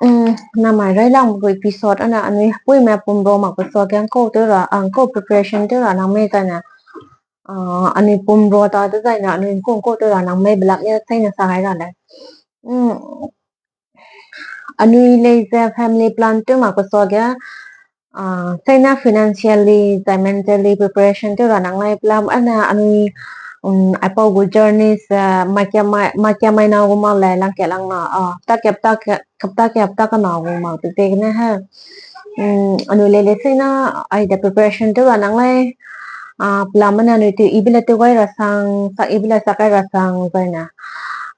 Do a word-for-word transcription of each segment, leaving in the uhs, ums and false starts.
Namai railangbe gu episode ane anui puime pumrua mak pe suage ngkau tew ra, a, ngkau preparation tew ra nang mei zaine, a, anui pumrua ta dezaine anui ngkau ngkau tew ra nang mei belak ne seine sa gai ra lei. Anui lei ze family plan tew mak pe suage, a, seine financially zai mentally preparation tew ra nang lei. Pelam ane anui, aipau gu journey ze, makia mai, makia mai na gu mak lei, langkat lang na, a, hapta ke hapta ke, hapta ke hapta kena gu mak pe ziegene he. Anui lei lei seine, aide preparation tew ra nang lei. A, pelam ane anui tew ibe le tew gai ra sang, sak ibe le sak gai ra sang zaine,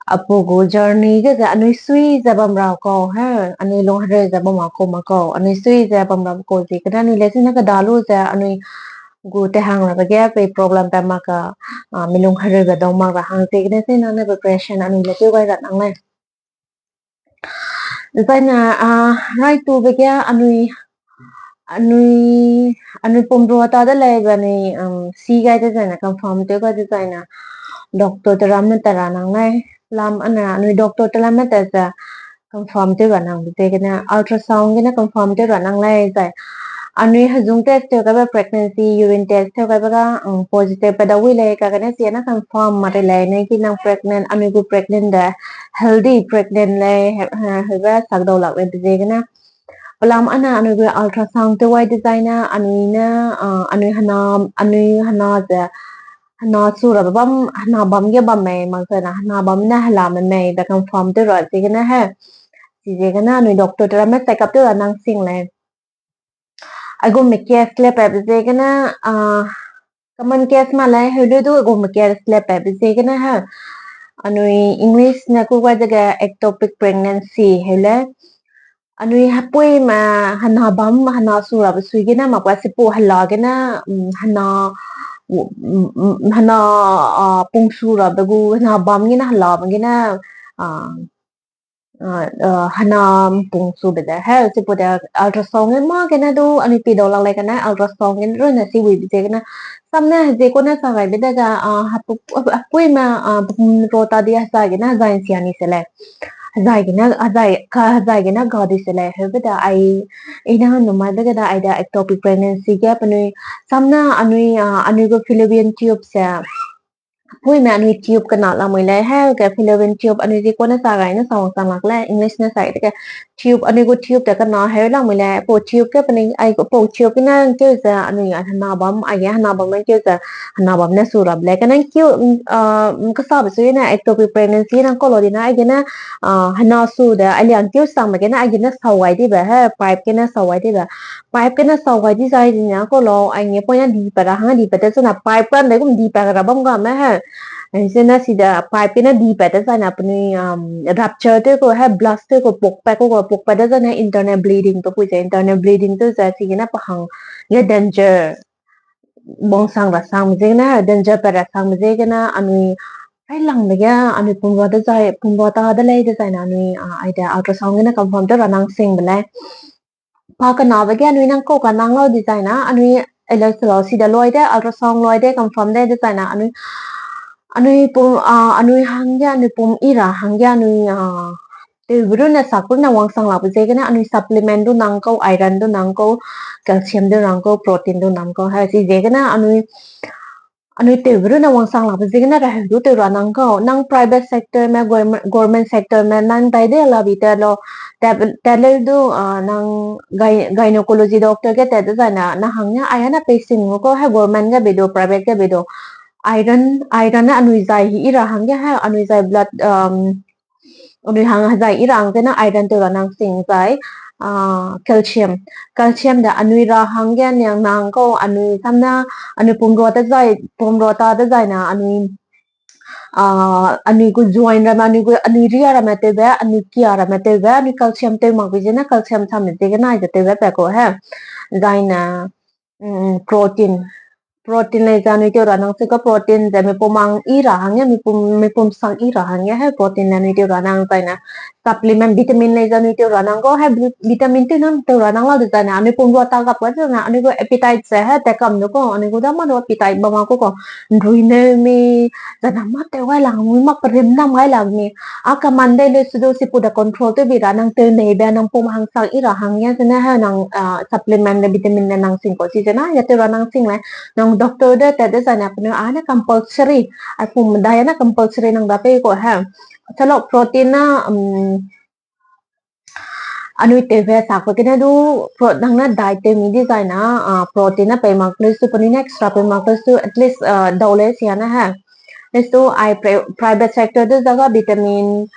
aipau gu journey ge ze anui sui ze bam ra kau he, anui lung hereu ze bam ra kau mak kau, anui sui ze bam ra kau ziegene anui lei seine keda lu ze anui gu tehang rabe ge pei problem pa mak ka, a, mi lung hereube dau mak ra hang ziegene seine ne preparation anui le tew gai ra nang lei. Zaine, a, raitube ge anui, anui, anui pumrua ta de lei be anui, si gai dezaine confirm tew gai dezaine doctor teramme ta ra nang lei. Pelam ane anui doctor teramme ta ze confirm tew ra nang be ziegene ultrasound gene confirm tew ra nang lei zai. Anui hezung test tew gaibe pregnancy, urine test tew gaibe ga, positive pe da wi lei, kagene ziegene confirm ma rei lei, ne ki nang pregnant, anui gu pregnant de, healthy pregnant lei, he, he, hebe sakdau lak lei be ziegene. Pelam ane anui gu ultrasound tew wai dezaine, anui ne, a, anui hena, anui hena ze, hena su rabe bam, hena bam ge bam mei, mak zaine hena bam ne helame mei be confirm tew ra ziegene he. Chiziegene anui doctor teramme check up tew ra nang sing lei. Aigum me case le pabe ziegene, a, common case ma lei, heu le du aigum me case le pabe ziegene he. Anui English ne ku gai dege ectopic pregnancy heu lei. Anui hepuime hena bam, hena su rabe sui gene, mak pa sipu hela gene, hena, hena, a, pung su rabe gu, hena bam gene, hela bam gene, a, a, hena pung sube de he, sipu de ultrasound ge mâ gene du, anui pidau lak lei kane ultrasound gene runne si wibe ziegene. Samne hezie kune sa gaibe dege, a, hepu-, hepuime, a, pum rua ta di hezai gene hezai nsia ni se lei. Hezai gene, hezai, ka hezai gene ga di se lei. Heube de ai, ina numai dege de ai de ectopic pregnancy ge penui. Samne anui, a, anui gu fallopian tube se, puime anui tube kena lamui lei, he, ge fallopian tube anui zi kune sa gai ne sa wang sang lak lei, English ne sa dege tube, anui gu tube de kena heu lamui lei, pau tube ge penui, ai, pau tube gene ngkeu ze anui a hena bam, aige hena bam ngkeu ze hena bam ne su rabe lei. Kane ngkeu, a, kasabe sui ne ectopic pregnancy nang kau lau dine, aigene, a, hena su de, alia ngkeu sangbe gene, aigene sau gai dibe, he, pipe gene sau gai dibe. Pipe gene sau gai di zai dine kau lau, aige poine di pat ra hang di pat de zene pipe kan de gum di pat ra bam game he. Zene si de pipe gene di pat de zene penui, rupture tew ku he, blast tew ku pukpat ku, pukpat de zene internal bleeding pe pui ze, internal bleeding tew ze chigene pa hang ge danger wangsang ra sangbe ziegene, danger pat ra sangbe ziegene, anui railangbe ge, anui pumrua dezai, pumrua ta de lei dezaine anui, a, aide ultrasound gene confirm tew ra nang singbe lei. Pa kenabe ge anui nang kau ka nang lau dezaine, anui, elo se lau si de loi de, ultrasound loi de, confirm de dezaine, anui, anui pum, a, anui hangge, anui pum i ra hangge, anui, a, tewbe runne sak runne wangsang lakbe ziegene, anui supplement du nang kau, iron du nang kau, calcium du nang kau, protein du nang kau, he, chiziegene anui, anui tewbe runne wangsang lakbe ziegene reheu du tew ra nang kau. Nang private sector me, government, government sector me, nang dai de labi tat lau, tat, tat leu du, a, nang gy-, gynecology doctor ge tat dezaine, nang hangge, aigene pei sing gu kau, he government ge bei du, private ge bei du. Iron, iron ne anui zai hi i ra hangge he, anui zai blood, anui hang hezai i ra hang zene iron tew ra nang sing zai, a, calcium. Calcium de anui ra hangge niang nang kau, anui samne, anui pumrua dezai, pumrua ta dezaine, anui, a, anui gu joint ramme, anui gu, anui ria ramme tewbe, anui kia ramme tewbe, anui calcium tew mak gu zene calcium samme ziegene aize tewbe pa kau he. Zaine, protein, Protein lei ze anui tew ra nang sing kau, protein ze mipum hang i ra hangge, mipum, mipum sang i ra hangge, he protein le anui tew ra nang zaine. Supplement, vitamin lei ze anui tew ra nang kau, he vitamin tew nang tew ra nang lau dezaine, anui pum rua ta gap kau zaine, anui gu appetite ze, he, te kam du kau, anui gu da ma du appetite bam ma kau kau, nrui neu mi, zaine ma tew gai lang mi, ma perim nam gai lang mi, a kaman dei le su du sipu de control tew bi ra nang tew neibe, nang pum hang sang i ra hangge, zene, he, nang, ah, supplement le vitamin le nang sing kau, chi zene, ya tew ra nang sing le, nang doctor de tat dezaine, penui a ne compulsory, a pum medai a ne compulsory nang da pei kau, he. Chalo protein na, um, anui tewbe sakbe gene du, pro-, nang ne diet tew mi dezaine, ah, protein na pei mak le su, penui ne extra pei mak le su, at least, ah, dau le sia ne, he. Le su ai pri-, private sector de zaga vitamin,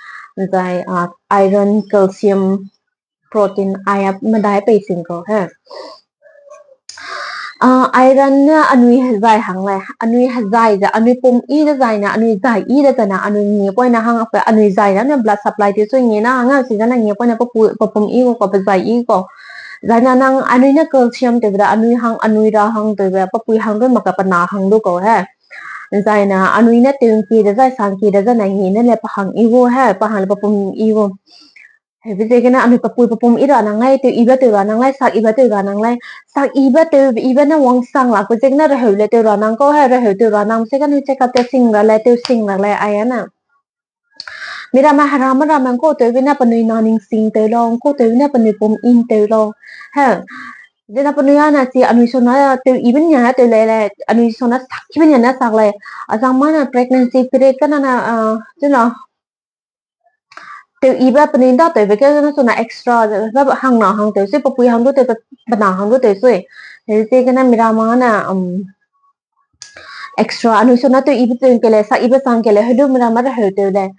zai, ah, iron, calcium, protein, ai a medai pei sing kau, he. Ah, iron ne anui hezai hang lei, anui hezai ze, anui pum i dezaine, anui zai i dezaine, anui ngie poine hang pe, anui zai ne blood supply tew su ngie na hang, si zene ngie poine pe pu-, pe pum i gu kau, pe zai i kau. Zaine nang anui ne calcium tewbe da, anui hang, anui ra hang tewbe, pe pui hang du mak ka pe na hang du kau, he. Zaine anui ne tew ngkie dezai, sang ngkie dezaine ngie ne le pe hang i gu, he, pe hang le pe pum i gu. Hebe ziegene anui pe pui pe pum i ra nang lei, tew ibe tew ra nang lei, sak ibe tew ra nang lei, sak ibe tew ibe ne wang sang lak pe ziegene reheu le tew ra nang kau, he, reheu tew ra nang ziegene check up tew sing ra lei, tew sing ra lei, ai a ne. Miramme heramme ramme ngkau tewbe ne penui na ning sing tew lau, ngkau tewbe ne penui pum in tew lau. He, zena penui a ne chi anui sona tew ibe nia tew lei lei, anui sona sak ibe nia ne sak lei. Azang ma ne pregnancy period kena na, ah, zena tew ibe penui nda tewbe ke zena sona extra, hangna hang tew sui, pe pui hang du tew, pe na hang du tew sui. Ziegene miramme ne, um, extra anui sona tew ibe tew ke lei, sak ibe sang ke lei, helu miramme reheu tew lei.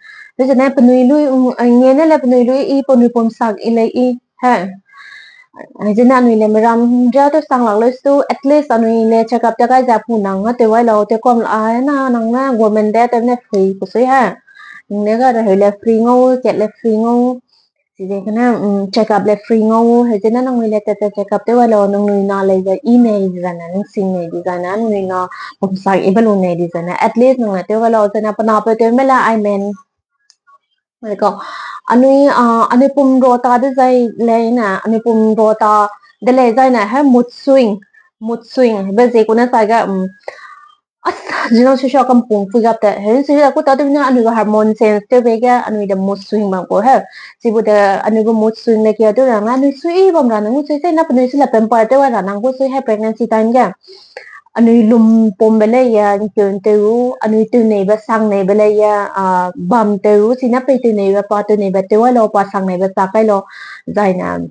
Zene penui lui, um, ngie ne le penui lui i, penui pum sak i lei i, he. Zene anui le miram ria tew sang lak le su, at least anui le check up tew gai ze pu nang a tew gai lau, tew kam la, a, na nang ne government de tew ne free ku sui, he. Nang ne ga reheu le free ngau, kat le free ngau. Chizegene, um, check up le free ngau, he zene nangnui le tat tat check up tew gai lau, nangnui na lei ze i nei dezaine, ning sing nei dezaine, nangnui na pum sak ibe lu nei dezaine, at least nang le tew gai lau, zene pe napeu tew me le, I mean, kau, anui, ah, anui pum rua ta dezai lei ne, anui pum rua ta de lei zaine, he mood swing, mood swing, be ziegene saige, um, a, zina shisha kampung pui gap te, he, shisha ku ta de ne anui gu hormone change tewbe ge anui de mood swing bam ku, he. Chibu de anui gu mood swing le kia tew ra nang, anui sui bam ra nang, sui se na penui si le pamper tew ra nang gu sui, he, pregnancy time ge. Anui lum pumbe lei ya, nkeun tew, anui tew neibe sang neibe lei ya, ah, bam tew, sina pei tew neibe pa tew neibe tew gai lau, pa sang neibe sak kai lau, zaine.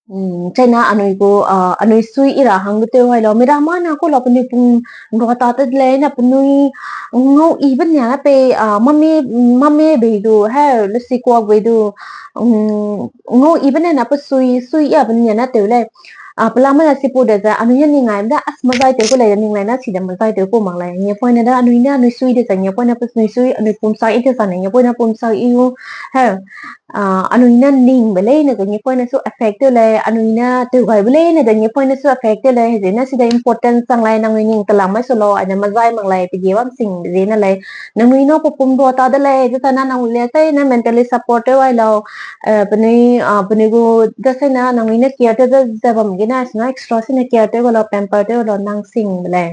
Um, chena anui gu, ah, anui sui i ra hang du tew gai lau. Miramme na ku lau penui pum rua ta te lei na penui ngau ibe nia pei, ah, mame, mame bei du, he, lesi kuak bei du, um, ngau ibe ne na pe sui, sui ibe nia na tew lei. Ah, pelame na sipu de ze, anui ne ning ai de, as mazai tew ku lei ning lei na si de mazai tew ku mak lei. Ngie poine de, anui ne, anui sui de ze, ngie poine pe nui sui, anui pum sak i de ze, ngie poine pum sak i u, he. Ah, anui ne ningbe leine ze ngie poine su affect tew lei, anui ne tew gaibe leine ze ngie poine su affect tew lei, he zene sida important sang lei, nangnui ning kelam mai su lau, ane mazai mak lei, pe ge bam sing zene lei, nangnui na pe pum rua ta de lei, ze ta na nangnui le sai ne mentally support tew gai lau, eh, penui, ah, penui gu de sai na nangnui ne care tew ze bam gene, sina extra sine care tew gai lau, pamper tew gai lau, nang sing de lei.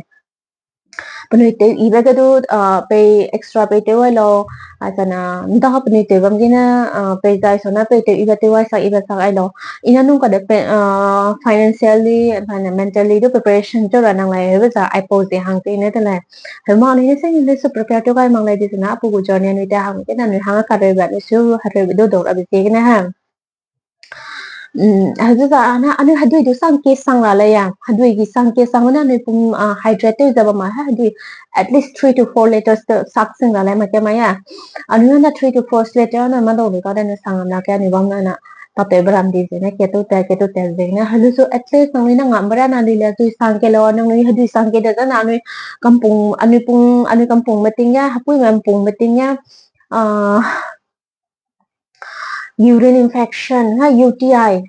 Penui tew ibe ge du, ah, pei extra pei tew gai lau, a, zana, nda penui tew bam gene, ah, pei zai sona pei tew ibe tew gai sak ibe sak gai lau. Ina nung ka de pe, ah, financially, and mentally du preparation tew ra nang lei, hebe za aipau ze hang tew ne de lei. Hema anui ne se ni le su prepare tew gai mak lei di zana, apu gu journey anui te hang gene anui hang kareube, anui su hereube du dau rabe ziegene ha. Um, hezeza ana, anui hedui du sang ke sang ra lei ya. Hedui gi sang ke sang ne anui pum, ah, hydrate tew ze bam ma, hedui at least three to four liters te sak sing ra lei ma ke ma ya. Anui na three to four liter na ma dau be ka de ne sang na ke anui bam na na. Ta tew beram di ze ne ke tu te, ke tu te ze ne. Helu su at least nangnui na ngam bera na anui le hedui sang ke lau, nangnui hedui sang ke de zana anui kampung, anui pung, anui kampung meting ya, hapui me pung meting ya. Ah, urine infection, ha, U T I.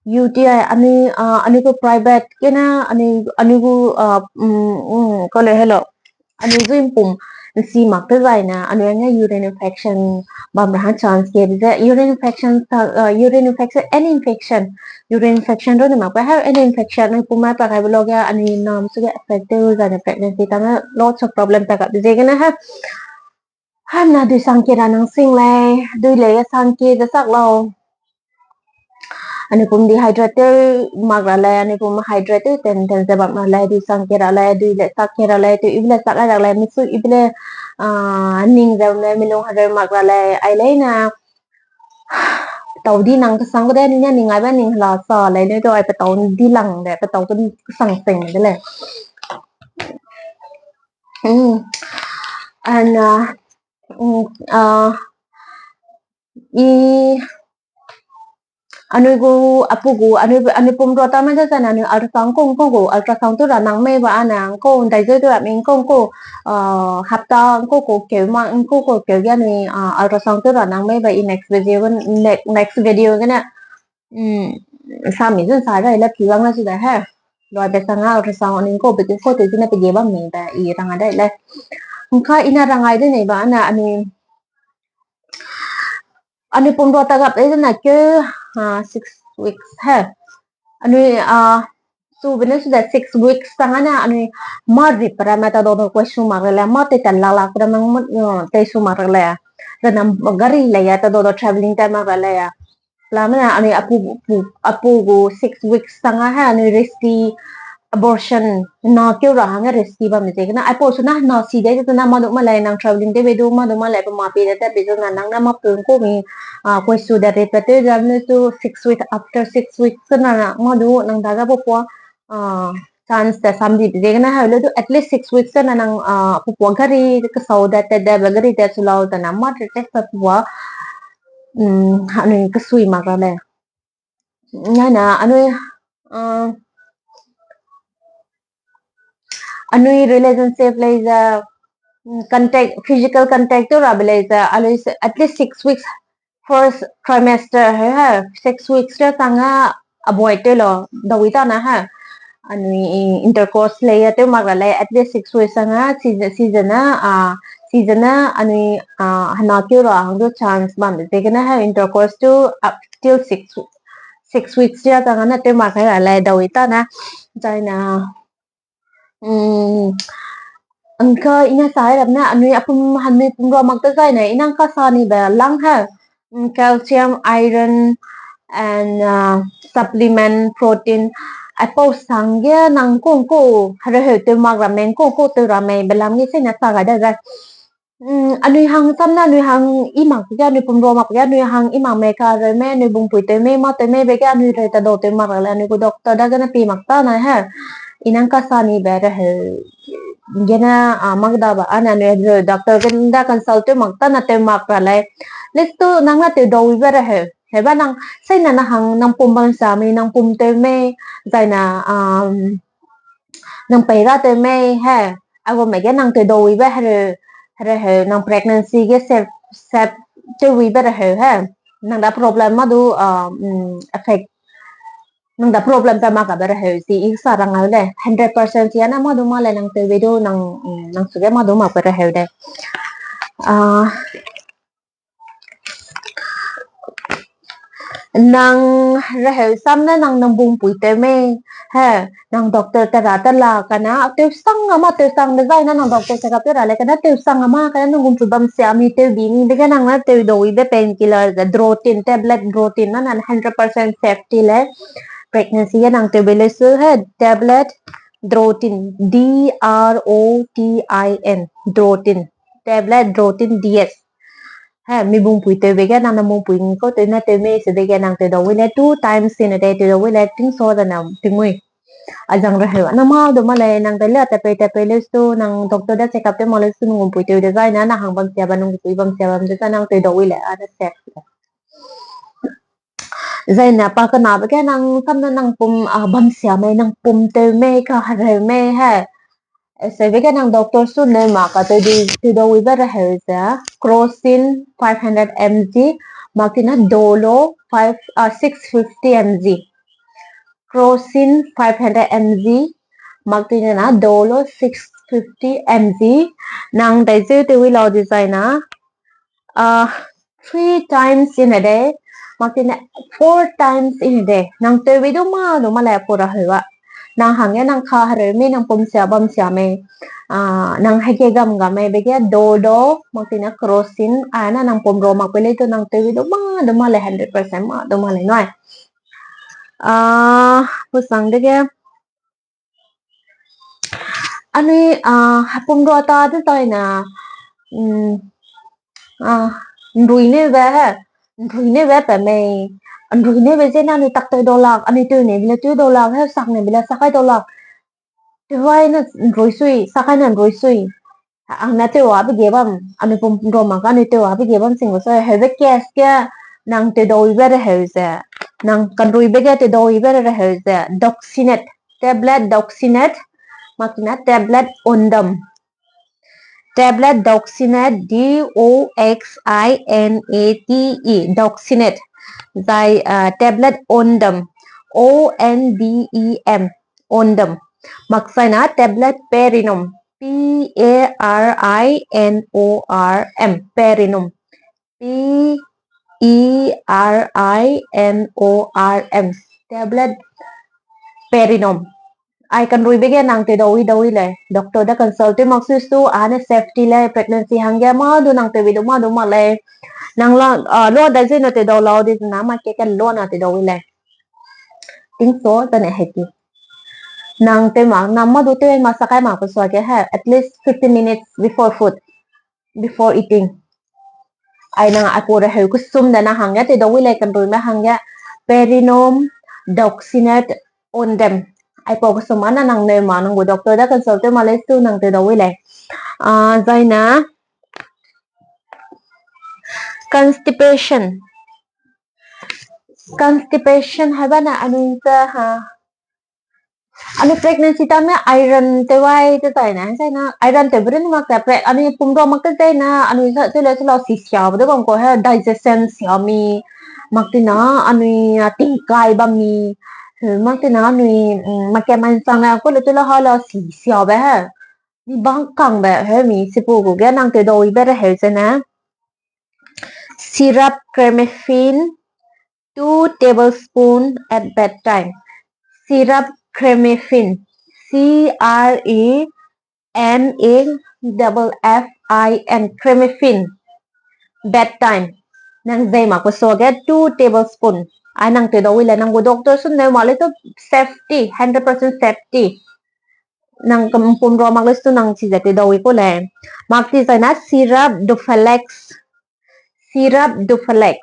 U T I, anui, ah, anui gu private kena, anui, anui gu, ah, mm, mm, kau le hello. Anui zu mpum nsi mak te zaine, anui ange urine infection bam ra hang chance ke ze, urine infection, ah, urine infection, any infection, urine infection ro ne mak pa ha, any infection, anui pum mai pa kai bloge, anui nam su ge affect te zaine pregnancy time lots of problem ta ka ze gene ha. Hamna dui sangke ra nang sing lei, dui lei sangke ze sak lau. Anui pum dehydrate tew mak ra lei, anui pum hydrate tew ten ten ze bam ra lei, dui sangke ra lei, dui le sak ke ra lei, dui ibe le sak ai ra lei, mi su ibe le, ah, ning ze ne mi lung hareu mak ra lei, ai lei na. Petau di nang kesang de, ni ne ning ai ba ning la sa lei, ne du ai petau di lang de, petau kesang seng de lei. Mm. And, uh, mm, uh, i, anui gu apu gu, anui, anui pum rua ta me ze zane anui ultrasound ko, ko gu, ultrasound tu ra nang mei ba ane, ko ndai zeu tu ra mi ko, ko, uh, hapta ko, ko keu ma, ko, ko keu ge anui, uh, ultrasound tu ra nang mei ba i next video, next, next video gene, mm, sami zun sa rai le pi wang na su da he. Loi be sanga ultrasound anui ko, be ko te zine pe ge bam mi ba i rang ai dai le. Nka ina rang ai de nei ba ane anui, anui pum rua ta gap e zene keu, ah, six weeks he. Anui, ah, su bene su de six weeks tang ane anui ma rip ra me ta do do koi su mak le, ma te ta la la ra me, uh, te su mak le. Zene gari le ya ta do do traveling te mak le ya. Lamena anui apu, pu, apu gu six weeks tang a he anui risky abortion na keu ra hangge risky bam ze kena. Aipau su na na si de ze na ma du ma lei nang traveling de be du ma du ma lei pe ma pe de te be zu na nang na ma pung ko mi, ah, koi su de rip te zam ne su six weeks, after six weeks na na ma du nang daga bo pua, ah, chance te sam di de kena ha le du at least six weeks na nang, ah, pu pua gari kesau de te de be gari te su lau te na ma te te pe pua, mm, anui kesui mak ra le. Nana, anui, uh, anui relationship lei ze, mm, contact, physical contact tu ra be lei ze, alui se, at least six weeks, first trimester he, he, six weeks ra sanga avoid te lo, dawi ta na he. Anui intercourse lei ya te mak ra lei, at least six weeks sanga, season, season na, ah, season na, anui, ah, hana keu ra hang du chance bam de, ze kena he intercourse tu up till six six weeks ya zang ana tew mak kai ra lei, dawi ta na, zaina, mm, angka ina sa ai rap na, anui apum, hanui pum rua mak te zaina, ina angka sa ni be lang he, mm, calcium, iron, and, uh, supplement, protein, aipau sang ge nang kong ko, hereheu tew mak ramme, kong ko tew ramme, belam ge sena sa gai da zai. Mm, anui hang sam na, anui hang i mak ge, anui pum rua mak ge, anui hang i mak me ka reu me, anui bungpui tew me, ma tew me, be ge anui reu ta dau tew mak ra le, anui gu doctor da gene pi mak ta na he. Inang ka sa ni be reheu. Gene, a, mak da ba, ana anui reu doctor gene da consult tew mak ta na tew mak ra le. Let's do, nang na tew dau i be reheu. Heba nang, sai na na hang, nang pum bam sa me, nang pum tew me, zai na, um, nang pei ra tew mei he, agu me ge nang tew dau i be hereu, hereu heu, nang pregnancy ge sep, sep tew i be reheu he. Nang da problem ma du, ah, mm, affect, nang da problem pe ma ka be reheu si i sa rang au le, hundred percent si ana ma du ma le nang tew be du nang, mm, nang su ge ma du ma pe reheu de. Ah, nang reheu sam ne nang nang bungpui tew mei. He, nang doctor te ra te la kana, tew sang ama tew sang de zai na nang doctor te ka tew ra le kana tew sang ama kana nang bungpui bam sia mi tew bi mi de ge nang na tew dau i be painkiller ze Drotin, tablet Drotin na nan hundred percent safety le. Pregnancy ge nang tew be le su he, tablet Drotin, D R O T I N, Drotin, tablet Drotin D S. He, mi bungpui tew be ge nang na bungpui ngkau tew na tew mei se be ge nang tew dau i le two times in a day tew dau i le ting so da na ting mui. Azang reheu, na ma du ma le nang tew le te pei te pei le su nang doctor da check up tew ma le su nang bungpui tew de zai na na hang bam sia ba nang bungpui bam sia bam de zai nang tew dau i le a da check. Zai na pa kana be ge nang sam na nang pum, a, bam sia mei, nang pum tew mei, ka hereu mei he. Ese be ge nang doctor su ne ma ka tew di, tew dau i be reheu ze, Crocin five hundred M G, mak ti na Dolo five, a, six fifty M G. crocin five hundred M G, mak tine na Dolo six fifty M G, nang dai zeu te wi lau design na, ah, three times in a day, mak tine four times in a day. Nang tew wi du ma du ma le pura hewa. Nang hangge nang kha hereu mi nang pum sia bam sia mei. Ah, nang hege gam gam mei bege Dolo, mak tine crocin, a na nang pum ro mak pe le du nang tew wi du ma du ma le hundred percent ma du ma le nui. Ah, pusang dege. Anui, ah, hapum ro ta design na, mm, ah, nrui ne be he, nrui ne be pe mei, nrui ne be ze na anui tak tew dau lak, anui tew ne bile tew dau lak, he sak ne bile sakai dau lak. Tewai na nrui sui, sakai na nrui sui. Ang na tew a be ge bam, anui pum ro mak anui tew a be ge bam sing gu sui, heube case ge nang tew dau ibe reheu ze, nang kanrui be ge tew dau ibe reheu ze, doxinate, tablet doxinate, mak tine tablet Ondem. Tablet doxinate, D O X I N A T E, doxinate. Zai, ah, tablet Ondem, O N D E M, Ondem. Mak zai na tablet Perinorm, P A R I N O R M, Perinorm. P E R I N O R M, tablet Perinorm. Ai kanrui be ge nang tew dau wi dau wi lei. Doctor da consult tew mak sui su, a ne safety lei, pregnancy hangge ma du nang tew wi du ma du ma lei. Nang la, ah, lua dai zeu na tew dau lau di zena ma ke ke lua na tew dau wi lei. Ting so zane heki. Nang tew mak, nang ma du tew ma sakai mak pe suage he, at least fifteen minutes before food, before eating. Ai nang aipau reheu kesum de na hangge tew dau wi lei kanrui me hangge Perinorm, doxinate, Ondem. Aipau kesum a na nang neu ma nang gu doctor da consult tew ma lei su nang tew dau wi lei. Ah, zai na constipation. Constipation haiba na anui te ha. Anui pregnancy time ne iron tew wai te tai na, sai na iron tew brin mak te pre-, anui pum ro mak te zai na, anui sa tew le tew lau si sia bu de bam ko he, digestion sia mi, mak ti na, anui, ah, tingkai bam mi, he, mak ti na, anui, mm, mak ke man sang na, ko le tew la ha la si sia be he. Ni bang kang be he mi, sipu gu ge nang tew dau ibe reheu ze na. Syrup cremiphene, two tablespoon at bedtime. Syrup cremiphene, C R E M A double F I N, cremiphene. Bedtime. Nang zei mak pe suage two tablespoon. Ai nang tew dau wi le nang gu doctor sun neu ma le tu safety, hundred percent safety. Nang kam pum ro mak le su nang chi ze tew dau wi ku lei. Mak ti zai na syrup Duphylax. Syrup Duphylax.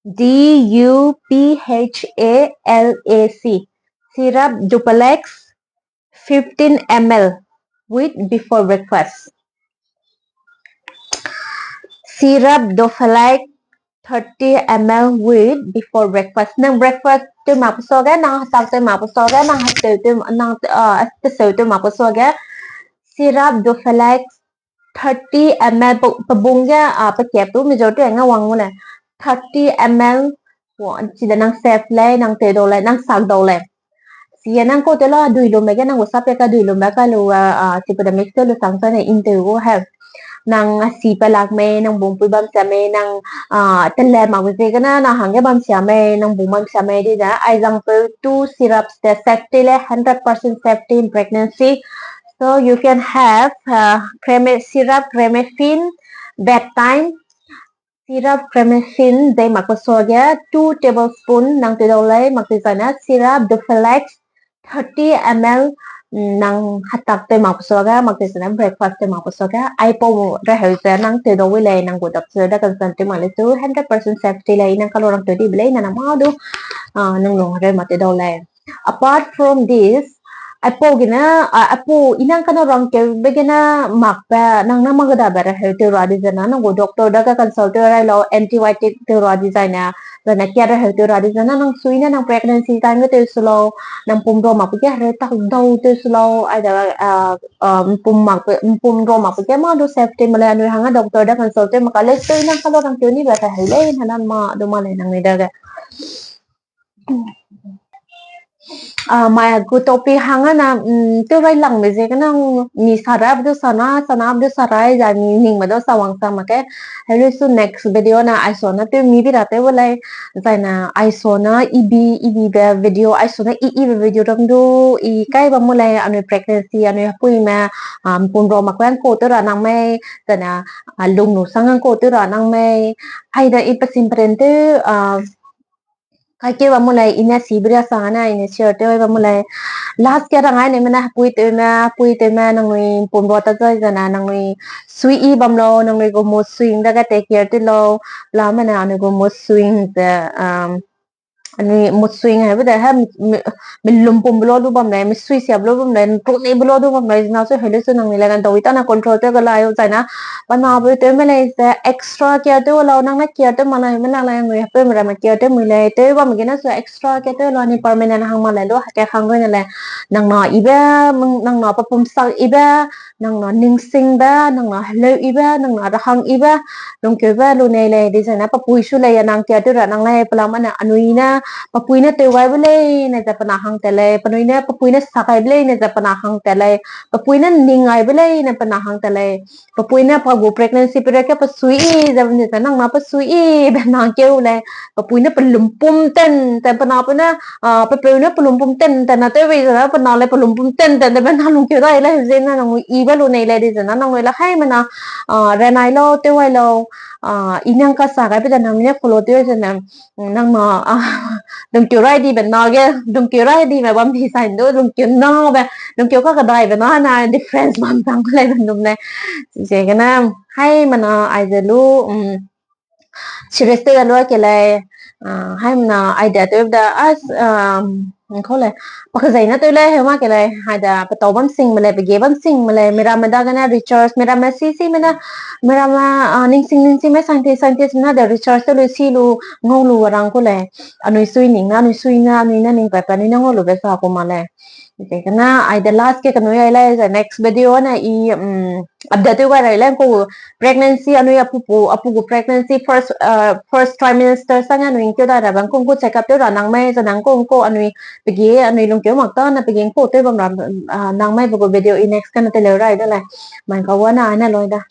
D U P H A L A C. Syrup Duphylax fifteen M L with before breakfast. Syrup Duphylax thirty M L with before breakfast. Nang breakfast tew mak pe suage, nang hatak tew mak pe suage, nang hatew tew, nang, ah, peseu tew mak pe suage. Syrup Duphylax thirty M L pe-, pebung ge, ah, pe kep tu mi zo tew nge wang gu lei. Thirty M L, wa, chide nang save lei, nang tew dau lei, nang sak dau lei. Chie nang ko tew la dui lumbe ge nang gu sap pe ka dui lumbe ka lu, ah, ah, chipau de mix tew lu sang sa ne in tew gu he. Nang, ah, si pe lak mei, nang bung pui bam sia mei, nang, ah, tele mak be ziegene, nang hangge bam sia mei, nang bung bam sia mei di da. Ai zang peu two syrups de safety lei, hundred percent safety in pregnancy. So you can have, uh, creme-, syrup cremiphene bedtime. Syrup cremiphene zei mak pe suage two tablespoon nang tew dau lei, mak ti zai na syrup Duphylax thirty M L, mm, nang hatak tew mak pe suage, mak ti zai na breakfast tew mak pe suage, aipau reheu ze nang tew dau wi lei, nang gu doctor da consult tew mak le su hundred percent safety lei, nang kalu rang tew di be lei, nang na ma du, ah, nang lung reu mak tew dau lei. Apart from this, aipau gene, ah, aipau i nang kanu rangkeu be gene mak pe, nang na mak da be reheu tew ra di zena, nang gu doctor da ka consult tew rai lau, antibiotic tew ra di zai na, zai na kia reheu tew ra di zena, nang sui ne nang pregnancy time ge tew su lau, nang pum ro mak pe ge hereu tak dau tew su lau, ai da, ah, ah, pum mak pe, pum ro mak pe ge ma du safety ma lei, anui hangge doctor da consult tew mak ka lei, sui nang kalu rangkeu ni be reheu lei, na nan ma du ma lei nang ni da ge. Ah, mai gu topic hang ana, mm, tew rai langbe ziegene mi sarai du sana, sana du sarai, zai mi ningme du sawang sa mak ge. Hello su next video na aisone tew mi bi ra tew lei. Zai na aisone ibi, ibibe video, aisone i, ibe video ram du i kai bam mu lei, anui pregnancy, anui hepuime, um, pumro mak kuang ko tew ra nang mei, zai na, ah, lung nu sang ko tew ra nang mei. Aida i pesin peren tew, ah, kai keu bam mu lei, i ne si bria sang ana, i ne share tew bam mu lei. Last ge rang ai ne mena hepui tewme, hepui tewme nangnui pumro ta zai zai na nangnui sui i bam lau, nangnui gu mood swing dage take care tew lau, la mena anui gu mood swing ze, um, anui mood swing haibe de he, mi, mi, mi lum pum belo du bam lei, mi sui sia belo bam lei, nruk nei belo du bam lei, zina su hello su nangnui le na dau i ta na control tew ga lai u zai na, pa na bu tew me lei ze extra care tew lau, nang ne care tew ma lei, me lang lei, anui hepui me ramme care tew mui lei, tew bam gene su extra care tew lau, ni permanent hang ma lei lu, hake hang rui ne lei, nang na ibe, nang na papum sak ibe, nang na ningsingbe, nang na heleu ibe, nang na rahang ibe, lungkeube lu nei lei, dizai na papui su lei, a nang care tew ra nang lei, pela mane anui ne, papui ne tew gaibe lei, ne ze pe na hang tat lei, penui ne papui ne sak gaibe lei, ne ze pe na hang tat lei, papui ne ning gaibe lei, ne pe na hang tat lei, papui ne pa gu pregnancy period ge pe sui i, ze bam ze nang na pe sui i, be na keu lei, papui ne pe lum pum ten, ten pe na pe ne, ah, pe peu ne pe lum pum ten, ten na tew bei ze na pe na le pe lum pum ten, ten de be na lungkeu dai lei, ze na nang ibe lu nei lei, dizai na nangnui le hai mena, ah, ren ai lau, tew ai lau, ah, i nang ka sa gaibe de nang ne follow tew ze na, nang na, ah, lungkeu rai dibe na ge, lungkeu rai dime bam di sai du, lungkeu na be, lungkeu ka kedaibe na na difference bam tang lei be num lei. Ziegene, hai mena ai ze lu, um, serious tew lu ke lei, ah, hai mena ai de tew da, as, um, kau lei, pa kezei na tew lei, heu ma ke lei, hai da, petau bam sing me lei, pege bam sing me lei, miramme dagene research, miramme si si me na, miramme, ah, ningsing ningsing me scientist, scientist me na de research tew lu si lu, ngau lu warang ku lei, anui sui ning na, anui sui na, anui ne ning pat pa, anui ne ngau lube sa ku ma lei. Ziegene, ai de last ge kenui ai lei, ze next video ne i, um, update tew gai rai lei, ngku pregnancy, anui apu pu, apu gu pregnancy first, uh, first trimester sang anui ngkeu dai ra bang, ngku ngku check up tew ra nang mei, ze nang ngku ngku anui pege, anui lungkeu mak ta na pege ngku tew bam ra, ah, nang mei be gu video i next kane teleu rai de lei. Mai ka wa na, ai ne loi da.